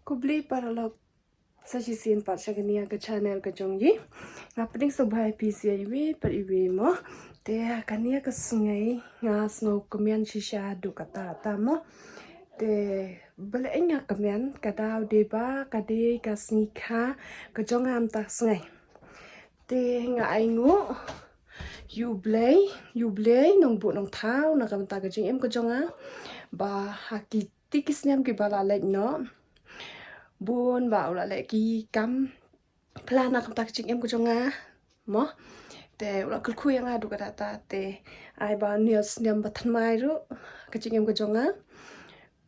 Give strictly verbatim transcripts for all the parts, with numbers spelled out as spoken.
Khublei paralok, sa shisien pat sha kane ka channel ka jong ngi. Nga pdiang sngewbha ïa phi sa iwei pa iwei mo. Te kane ka sngi nga sngew kmen shisha haduh katta katta mo. Te balei nga kmen, ka daw dei ba ka dei ka sngi kha ka jong nga mynta ka sngi. Te nga ainguh ïa U Blei, ïa U Blei nongbuh nongthaw na ka bynta ka jingim ka jong nga. Ba ha ki te ki snem kiba la leit noh, bun ba u la leh ki kam pla na ka bynta ka jingim ka jong nga mo. Te u la kyrkhu ïa nga haduh katta katta, te ai ba une u snem ba thymmai ruh ka jingim ka jong nga,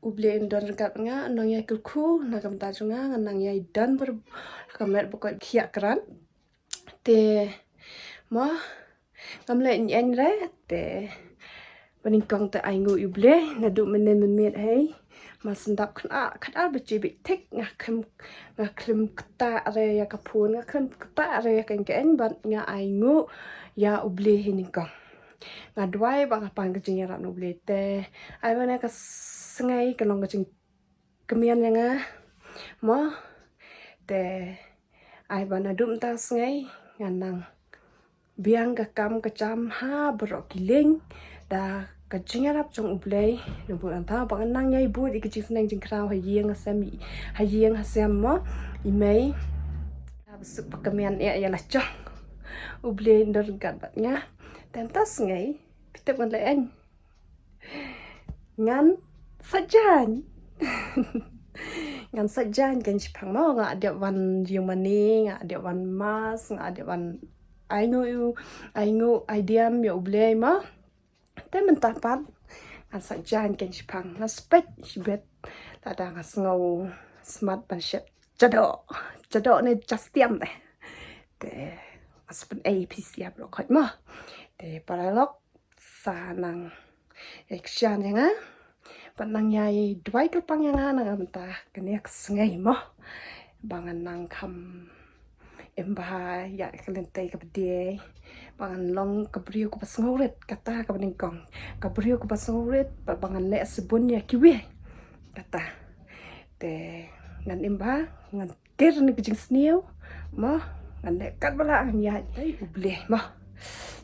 U Blei un don ryngkat bad nga, un nang ïai kyrkhu na ka bynta jong nga, ngan nang ïai don bha ha ka met ba koit khiah krat. Te mo, ngam leh ïeng re, te ba nyngkong te ainguh ïa U Blei naduh mynne mynmiet hi. Mar shen dap khyndai, khyndai baje beit thik nga khlem, nga khlem ktah re ïa ka phone, nga khlem ktah re ïa ka ïing ka ïeng, bad nga ainguh ïa U Blei hi nyngkong. Nga duwai ba nga pan ka jingïarap na U Blei, te ai ba kane ka sngi kan long ka jing kmen ïa nga mo. Te ai ba naduh mynta ka sngi ngan nang biang ka kam ka jam ha baroh ki lieng da ka jingïarap jong U Blei. Ngan buh ngan thaw ba ngan nang ïai bud ïa ka jingsneng jingkhraw ha ïing ha sem, ha ïing ha sem mo. I mei ba suk ba kmen ïa, ïa la jong. U Blei un don ryngkat bad nga. Te mynta ka sngi phi tip ngan leh ïeng. Ngan sait jaiñ. Ngan sait jaiñ kein shiphang mo, nga dep wan ïing mane, nga dep wan mass, nga dep wan ainguh, ainguh, ai diam ïa U Blei mo. Te mynta pat ngan sait jaiñ kein shiphang, nga sngewpeit shibit. Lada nga sngew smat ban shet jadoh, jadoh ne jastiam te. Te nga sa pynei phi sha baroh khoit mo. Te paralok, sa nang ïai kyrshan ïa nga, bad nang ïai duwai kyrpang ïa nga na ka bynta kane ka sngi mo, ba ngan nang kham im bha ïa ka lynti kaba dei, ba ngan long ka briew kaba sngewrit, kata kaba nyngkong, ka briew kaba sngewrit, bad ba ngan leh shibun ïa kiwei, kata. Te ngan im bha, ngan ker na ka jingsniew mo, ngan leh katba lah ngan ïaid, ai U Blei mo.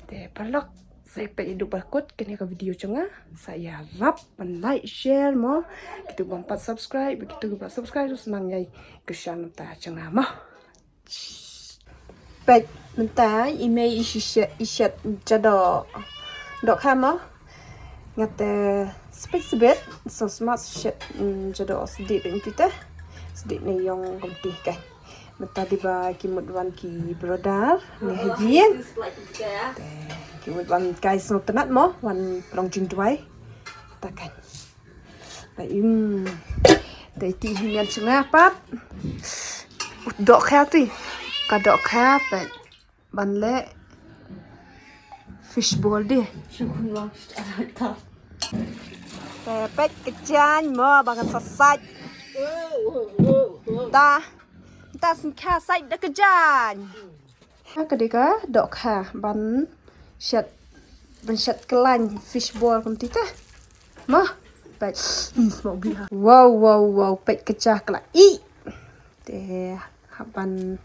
Te paralok, sa ïa peit haduh ba kut kane ka video jong nga, sa ïarap ban like, share mo. Kito bym pat subscribe, kito kiba subscribe ruh sa nang ïai kyrshan na ka bynta jong nga mo. Peit mynta i mei i shet, i shet jadoh dohkha mo. Nga te sngewpeit shibit, sngewsmat shet, mm, jadoh sdih beit mynta te. Sdih ne ïong kumta kein. Mynta dei ba ki mut wan ki brother ne ha ïing. Te ki mut wan kai sngewtynnat mo, wan pynlong jingduwai. Ta kein. Ba im. Te iti hi mian shnga pat. Dohkha ti. Ka dohkha pat. Ban leh fishball dei. Te peit ka jaiñ mo ba ngan sa sait. Ta, ta sngewkha sait da ka jaiñ. Ha ka dei ka dohkha ban shet, ban shet kyllaiñ fishball kumta te. Mo, peit. Ih, smoke bha. Wow, wow, wow, peit ka jaiñ ka la ih. Te hap ban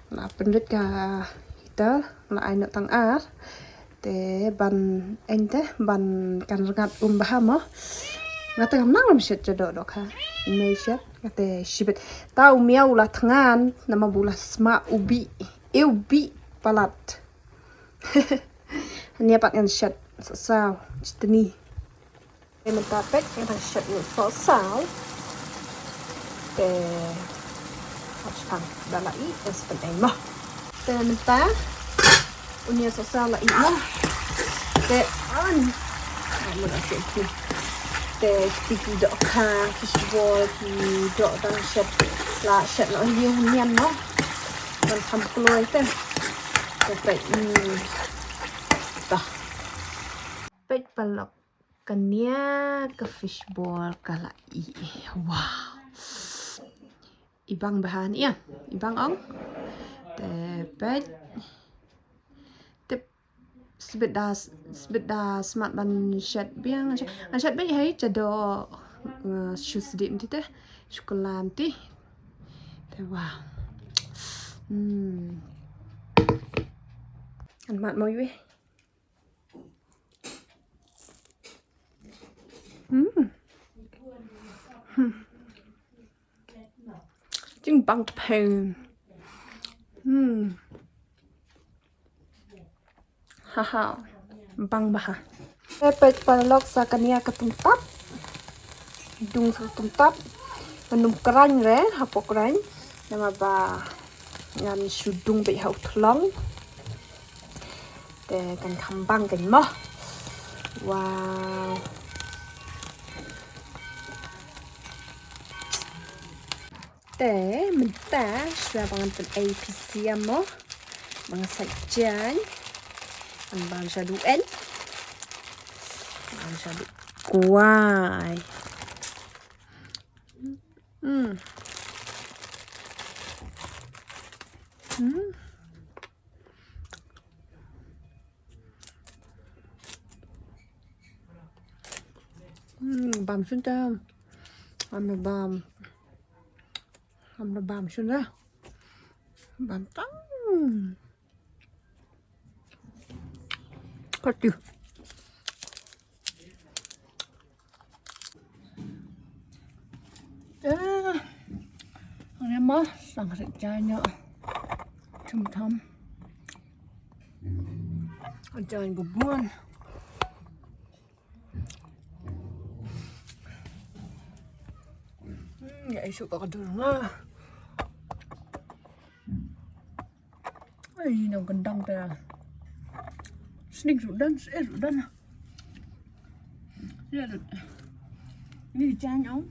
la pynrit ka heater, la ai noh tang ar. Te ban eng te ban kan rngat um bha mo. Nga te ngam nang lam shet jadoh dohkha. Mei shet nga te shibit. Ta u miaw u la thngan namar ba u la sma u bih. E u bih palat. Hynne pat ngan shet sa saw jitni. Te mynta peit ngan shet ngan sohsaw. Te hap span da la ih ngan sa pynei mo. Te mynta une sohsaw la ih mo. Te an. Te ki dohkha ki shibor ki doh dang shet la shet la ïa niam mo. Ngan kham kloi te. Te peit. Ta. Peit paralok. Kane ka fishball ka la ih. Wow. I bang bha ne ïa. I bang ong. Te peit. Tip sbit da, sbit da smat ban shet biang. Ban shet biang hi jadoh, eh, shu sdih mynta te. Shu kylla mynta. Wow. Hmm. An mat mo yue. Hmm. Hmm. Jing bang peng. Hmm. Haha. Bang bha. Te peit paralok sa kane ka tymtap. Dung sa tymtap. Ngan ym kren re hapoh kren. Namar ba ngan shu dung beit ha u thlong. Te kan kham bang kan mo. Wow. Te mynta shuwa ba ngan pynei phi sha mo. Ba nga sait jaiñ. Ngan bam shaduh en. Bam shaduh kwai. Hmm. Hmm. Hmm, bam shun ta. Bam da bam. Bam da bam shun da. Bam tang. Katu. Ah, ane ma sang sait jaiñ ïa. Chum tham. Jaiñ bubun. Hmm, ïa issue ka ka dur nga. Ai, nang kendang ta. Sning rudan, eh rudan. Ya, rudan. Ini dicanyong.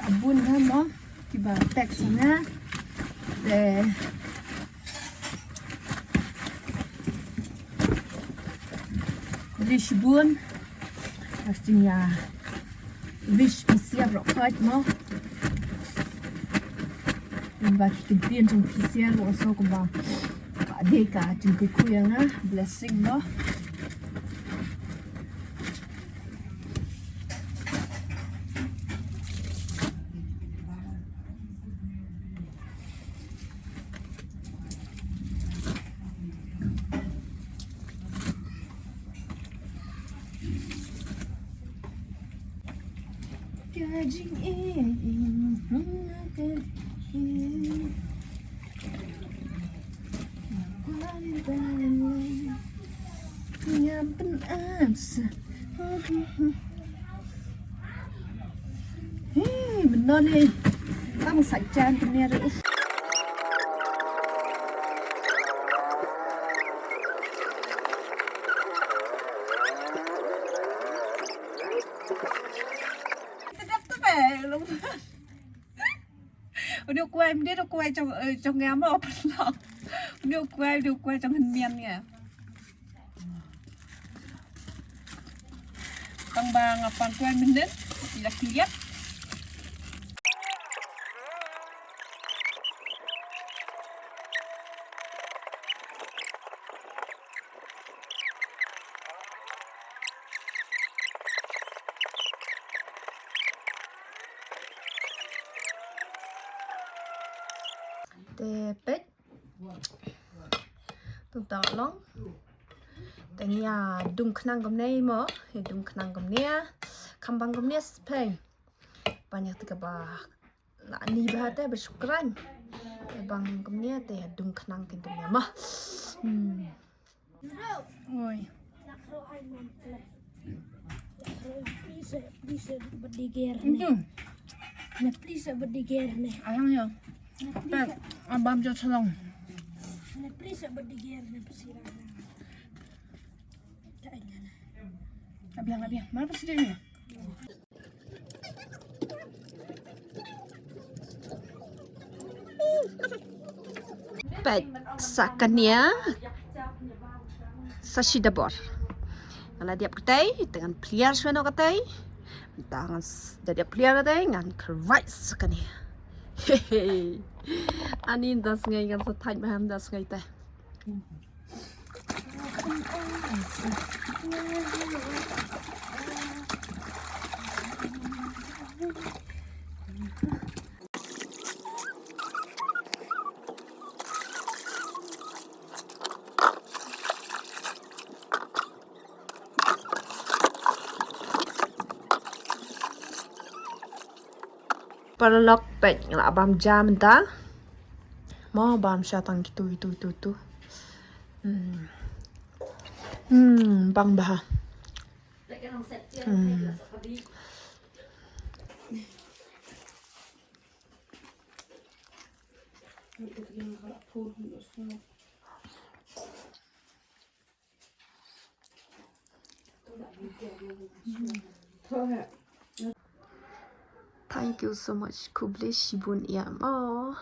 Abun ha mo kiba tek sana. Te Lish bun. Pasti ya. Lish pisiar rokaj mo. Ba ki kdien jong pisiar ro so ko ba. Ka de ka jong ki kuyang ah. Blessing mo. Hey, mynno ne. Tang sa jan kane re. Uf. Te dep tu be. Une u kwai, mdei u kwai jong, eh, jong nga mo pynlong. Une u kwai, une u kwai jong hynmen nga. Tang ba nga pan kwai mynnin, ila kliat. Te peit. Tang ta long. Te ngi ïa dung khnang kumne mo. Ïa dung khnang kumne. Kham bang kumne peit. Ban ïa te kaba la ni bha te ba shu kren. Te bang kumne te ïa dung khnang kumne mo. Hmm. Oi. Please, please, bad diger ne. Itu. Ne, please, bad diger ne. Ayang ya. Ne, please. Abam jo chalong. Ne, please, bad diger ne, pesirang. Tak ingat. Abiang, abiang. Mana pesirang ni? peit sa kane sa shi dabor. Nga la dep katei, te ngan pliar shwa noh katei. Mynta ngan s-, da dep pliar katei, ngan kyrwai sa kane. Ani da sngi ngan sa thait ba ham da sngi te. Paralok peit nga la bam ja mynta. Mo bam sha tang kitu kitu kitu kitu. Hmm. Hmm, bang bha. Hmm. Thank you so much. Khublei shibun ïa mo.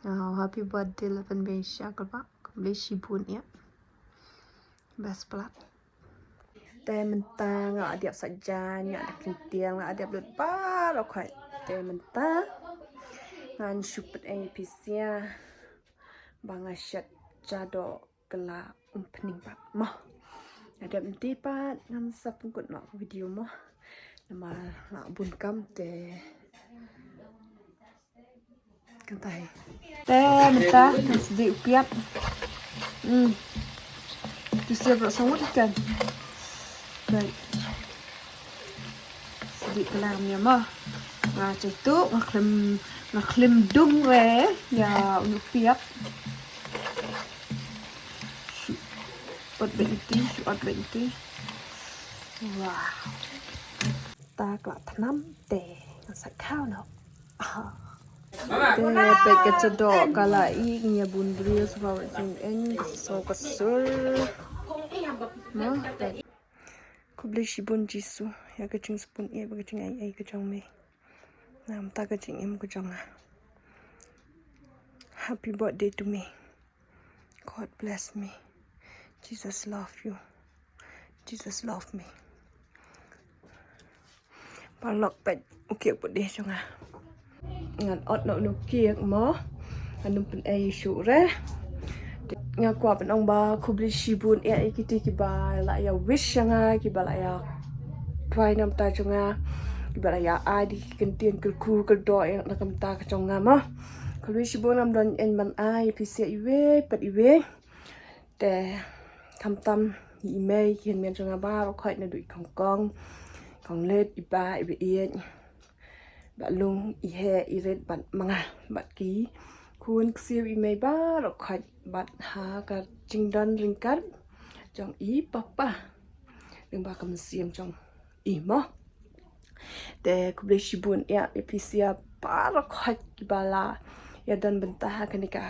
Oh, happy birthday la pynbeit sha kaba. Khublei shibun ïa. Best palat. Te mynta nga la dep sa jan, nga la dep kyntien, nga la dep lut baroh khoit. Te mynta ngan shu pynei pisa ba nga shet ja doh ka la um pynning pat mo. Nga dep mynta pat ngam sa pynkut noh video mo. Namar la bun kam te. Kyntai. Te mynta sdih u piat. Hmm. Tu siap rot sangwut ikan. Baik. Sdih kelam ïa mo. Nga cai tu nga khlem, nga khlem dung re ïa u piat. Shu ot beit iti, shu ot beit iti. Wah. Ta ka la thnam te ngan sa khaw noh. Ah. Te peit ka cha doh ka la ih, ngi ïa bun briew sngewbha wat jingïeng, ka sngew ka sur. Mo, peit. Khublei shibun Jisu ïa ka jingsbun ïa ka jingaiei ka jong me. Namar ka jingim ka jong nga. Happy birthday to me. God bless me. Jesus love you. Jesus love me. Paralok peit u cake birthday jong nga. Ngan ot noh u cake mo. Ngan ym pynei shuh re. Nga kwah pynong ba khublei shibun ïa kito kiba la ïa wish ïa nga, kiba la ïa pynpaw na ka bynta jong nga, kiba la ïa ai da ki kyntien kyrkhu kyrdoh ïa na ka bynta ka jong nga mo. Khublei shibun, ngam don eiñ ban ai pisa iwei pat iwei. Te khamtam i mei ki hynmen jong nga baroh khoit naduh i kong kong, kong Lut, i bah, i bah ïeit, bah Lung, i heh, i rit bad ma nga bad ki khun ksiew i mei baroh khoit bad ha ka jingdon ryngkat jong i papa lyngba ka mynsiem jong i mo. Te khublei shibun ïa phi sha baroh khoit kiba la ïa don bynta ha kane ka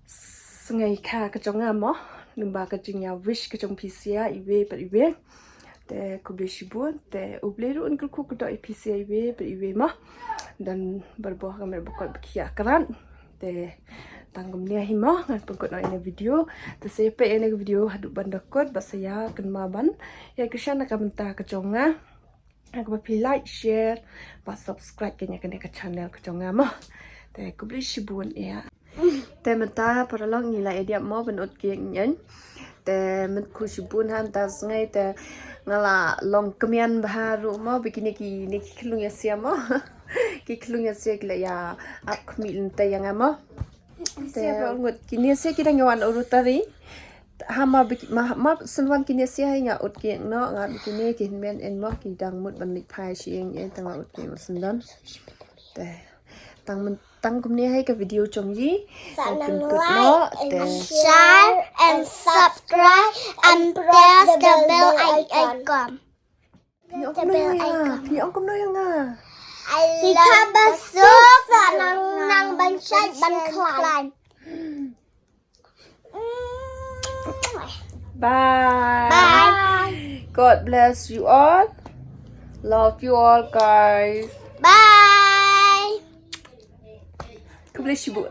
sngi kha ka jong nga mo, lyngba ka jingïa wish ka jong phi sha iwei pat iwei. Te khublei shibun, te U Blei ruh un kyrkhu kyrdoh ïa phi sha iwei pat iwei mo. Don barabor ka met ba koit ba khiah krat. Te tang kumne hi mo ngan pynkut noh ïa kane ka video. Te sa ïa peit ïa kane ka video haduh ban da kut, bad sa ïa kynmaw ban ïa kyrshan na ka bynta ka jong nga. Haba phi like, share bad subscribe ïa kane ka channel ka jong nga mo. Te khublei shibun ïa. Te mynta paralok ngi la ïa dep mo ban ot cake ngi. Te mynta khublei shibun, hynta sngi te nga la long kmen bha ruh mo, ba kine ki, kine ki khyllung ïa sha mo. Ki khyllung ïa sha ki la ïa ap khmih lynti ïa nga mo. Te ngut kine sha ki dang ïa wan u rutari. Haba ki, ma, ma shu wan kine sha hi nga ot cake noh, nga ba kine ki hynmen eiñ mo ki dang mut ban leit phai sha ïing ei, tang nga ot cake noh shen don. Te tang myn, tang kumne hi ka video jong ngi. Sa nang like and share and subscribe and press the bell icon. Phi ong kumno ïa nga? Phi ong kumno ïa nga? Phi kha ba suk, sa nang nang ban shait ban khlaiñ. Bye. Bye. God bless you all. Love you all, guys. Bye. Khublei shibun.